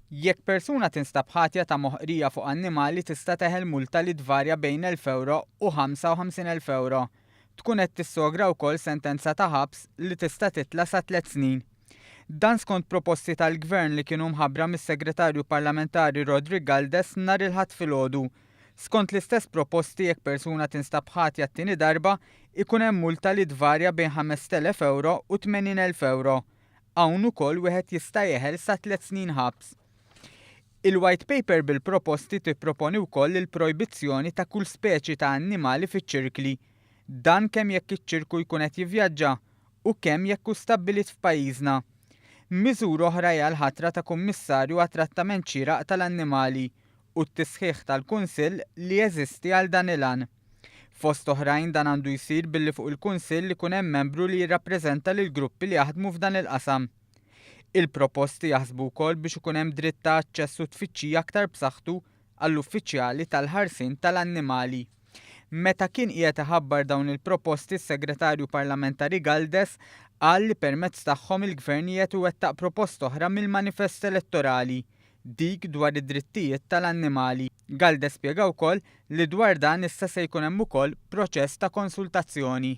Jekk persuna tinstab ħatja ta' moħqrija fuq annimali tista' teħel multa li tvarja bejn 1,000 ewro u 55,000 ewro. Tkun qed tissogra wkoll sentenza ta' ħabs li tista' titla' sa tliet snin. Dan skont proposti tal-Gvern li kienu mħabbra mis-Segretarju Parlamentari Roderick Galdes nhar il-Ħadd filgħodu. Skont l-istess proposti jekk persuna tinstab ħatja t-tieni darba ikun hemm multa li tvarja bejn 5,000 ewro u 80,000 ewro. Hawn ukoll wieħed jista' jeħel sa tliet snin ħabs. Il-White Paper bil-proposti tipproponi wkoll il-projbizzjoni ta' kull speċi ta' annimali fiċ-ċirkli. Dan kemm jekk iċ-ċirku jkun qed jivvjaġġa u kemm jekk hu stabbilit f'pajjiżna. Miżura oħra hija l-ħatra ta' kummissarju għat-trattament xieraq tal-annimali u t-tisħiħ tal-Kunsill li jeżisti għal dan il-għan. Fost oħrajn dan għandu jsir billi fuq il-Kunsill ikun hemm membru li jirrappreżenta lill-gruppi li jaħdmu f'dan il-qasam. Il-proposti jaħsbu wkoll biex ikun hemm dritt ta' aċċess u tfittxija aktar b'saħħtu għall-uffiċjali tal-ħarsien tal-annimali. Meta kien qiegħed iħabbar dawn il-proposti s-Segretarju Parlamentari Galdes qal li permezz tagħhom il-Gvern qiegħed iwettaq proposta oħra mill-manifest elettorali, dik dwar id-drittijiet tal-annimali. Galdes spjega wkoll li dwar dan issa se jkun hemm ukoll proċess ta' konsultazzjoni.